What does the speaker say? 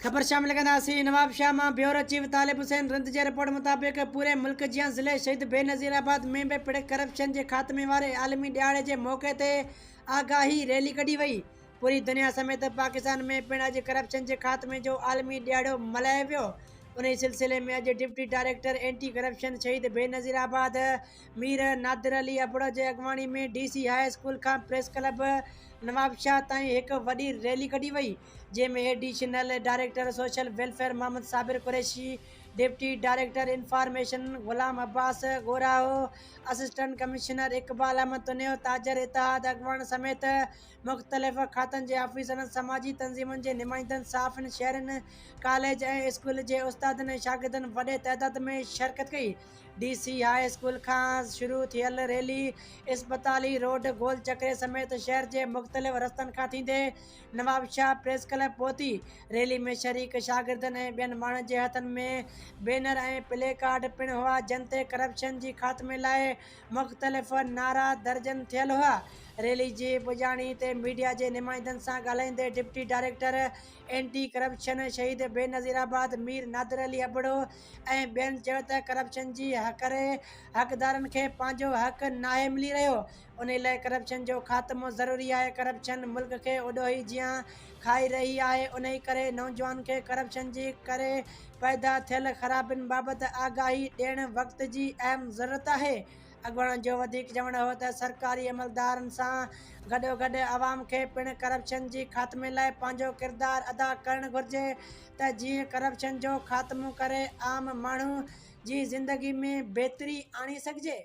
خبر شامل ڪنداسين نوابشاهه مان بيورو چيف طالب حسين رند جي رپورٽ مطابق پوري ملڪ جيان ضلعي شهيد بينظير آباد ۾ به پڻ ڪرپشن جي خاتمي واري عالمي ڏهاڙي جي موقعي تي آگاهي ريلي ڪڍي وئي پوري دنيا سميت پاڪستان ۾ پڻ اڄ ڪرپشن جي خاتمي جو عالمي ڏهاڙو ملهايو ويو انهي سلسلي ۾ اڄ ڊپٽي ڊائريڪٽر اينٽي ڪرپشن شهيد بينظير آباد مير نادر علي ابڙو جي اڳواڻي ۾ ڊي سي هاء اسڪول کان پريس ڪلب نوابشاهه تائين هڪ وڏي ريلي ڪڍي وئي جنهن ۾ additional director social welfare Muhammad Sabir Qureshi, deputy director information Ghulam Abbas Goraho, assistant commissioner Iqbal Ahmed Tunio, تاجر اتحاد اڳواڻ سميت مختلف کاتن جي آفيسرن، سماجي تنظيمن جي نمائندن، صحافين، شهرين، ڪاليج ۽ اسڪول جي استادن ۽ شاگردن وڏي تعداد ۾ شرڪت ڪئي. ڊي سي هاء اسڪول کان شروع ٿيل ريلي اسپتالي روڊ، گول چڪري سميت شهر جي مختلف رستن کان ٿيندي نوابشاهه پريس ڪلب پهتي. ريلي ۾ شريڪ شاگردن ۽ ٻين ماڻهن جي هٿن ۾ بينر ۽ پلي ڪارڊ پڻ هئا جن تي ڪرپشن جي خاتمي لاء مختلف نعرا درجن ٿيل هئا. ريلي جي پڄاڻي تي ميڊيا جي نمائندن سان ڳالهائيندي ڊپٽي ڊائريڪٽر اينٽي ڪرپشن شهيد بينظيرآباد مير نادر علي ابڙو ۽ ٻين چيو ته ڪرپشن جي ڪري حقدارن کي پنهنجو حق ناهي ملي رهيو انهي لاء ڪرپشن جو خاتمو ضروري آهي، ڪرپشن ملڪ کي اڏوهي جيان کائي رهي آهي، انهي ڪري نوجوانن کي ڪرپشن جي ڪري پيدا ٿيل خرابين بابت آگاهي ڏيڻ وقت جي اهم ضرورت آهي. اڳواڻن جو وڌيڪ چوڻ هو ته سرڪاري عملدارن سان گڏوگڏ عوام کي پڻ ڪرپشن جي خاتمي لاء پنهنجو ڪردار ادا ڪرڻ گهرجي ته جيئن ڪرپشن جو خاتمو ڪري عام ماڻهو جي زندگي ۾ بهتري آڻي سگهجي.